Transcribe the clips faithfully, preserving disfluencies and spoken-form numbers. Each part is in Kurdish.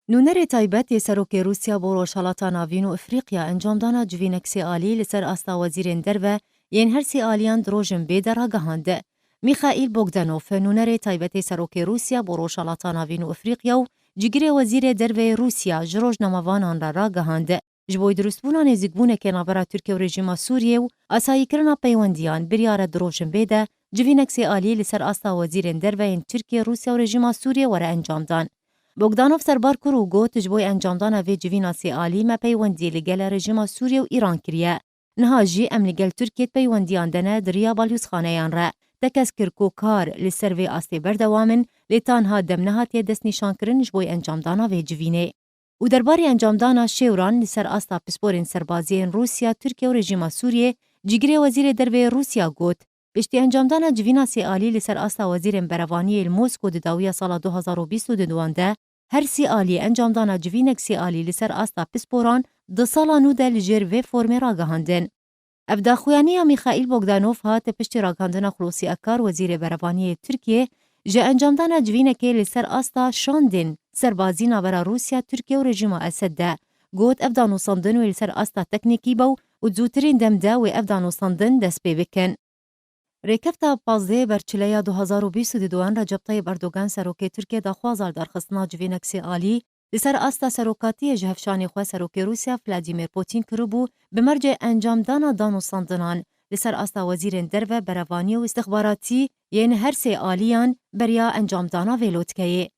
Nûnerê taybet yê Serokê Rûsya bo Rojhalata Navîn û Efrîqya encamdana civînek sê alî li ser asta wezîrên derve yên her sê aliyan di Rojinbê de ragihand. Mîxaîl Bogdanov, nûnerê taybet ê Serokê Rûsya bo Rojhalata Navîn û Efrîqya û cîgirê wezîrê derve yê Rûsya ji rojnamevanan re ragihand. Ji bo dirustbûna nêzîkbûnekê navbera Tirkiye û rejîma Sûriyê û asayîkirina peywendiyan, biryar e di Rojinbê de civînek sê alî li ser asta wezîrên derve yên Tirkiye, Rûsya û rejîma Sûriyê were encamdan. Bogdanov serbar kir û got, ji bo encamdana vê civîna sê alî me peywendî li gele rejîma Sûriyê û Îran kiriye. Niha jî em li gel Tirkiyê di peywendiyan de ne di riya balyozxaneyan re. Tekez kir ku kar li ser vê astê berdewam in, lê ta niha dem nehatiye destnîşankirin ji bo encamdana vê civînê. Û derbarê encamdana şêwran li ser asta pisporên serbazî yên Rûsya, Tirkiye û rejîma Sûriyê, cîgirê wezîrê derve yê Rûsya got, piştî encamdana civîna sê alî li ser asta wezîrên berevaniyê li Mosko di dawiya sala du hazar û bîst û duan de, her sê alî encamdana civînek sê alî li ser asta pisporan di sala nû de li jêr vê formê ragihandin. Ev daxuyaniya Mîxaîl Bogdanov hat piştî ragihandina Xulosî Akar, wezîrê berevaniyê Tirkiyê, ji encamdana civînekê li ser asta şandên serbazî navbera Rûsya, Tirkiye û rejîma Esed de got, ev danûstandin wê li ser asta teknîkî be û di zûtirîn dem de wê ev danûstandin dest pê bikin. Rêkefta pazdehê Berçileya du hazar û bîst û duan, Recep Tayyip Erdogan, serokê Tirkiyê, daxwaza li derxistina civînek sê alî li ser asta serokatiyê ji hevşanê xwe serokê Rûsya Vladimir Putin kiribû, bi mercê encamdana danûstandinan li ser asta wezîrên derve, berevaniyê û îstixbaratî yên her sê aliyan beriya encamdana vê lotikeyê.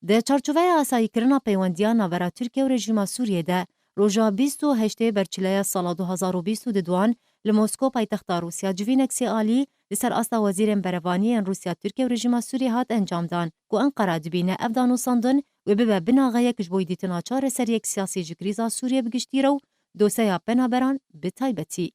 Di çarçoveya asayîkirina peywendiya navbera Tirkiye û rejîma Sûriyê de, roja bîst û heştê Berçileya sala du hazar û bîst û duan li Mosko, paytexta Rûsya, civînek sê alî li ser asta wezîrên berevaniyê yên Rûsya, Tirkiye û rejîma Sûriyê hat encamdan, ku Enqera dibîne ev danûstandin wê bibe binageyek ji bo dîtina çareseriyek siyasî ji krîza Sûriyê bi giştî re û doseya penaberan bi taybetî.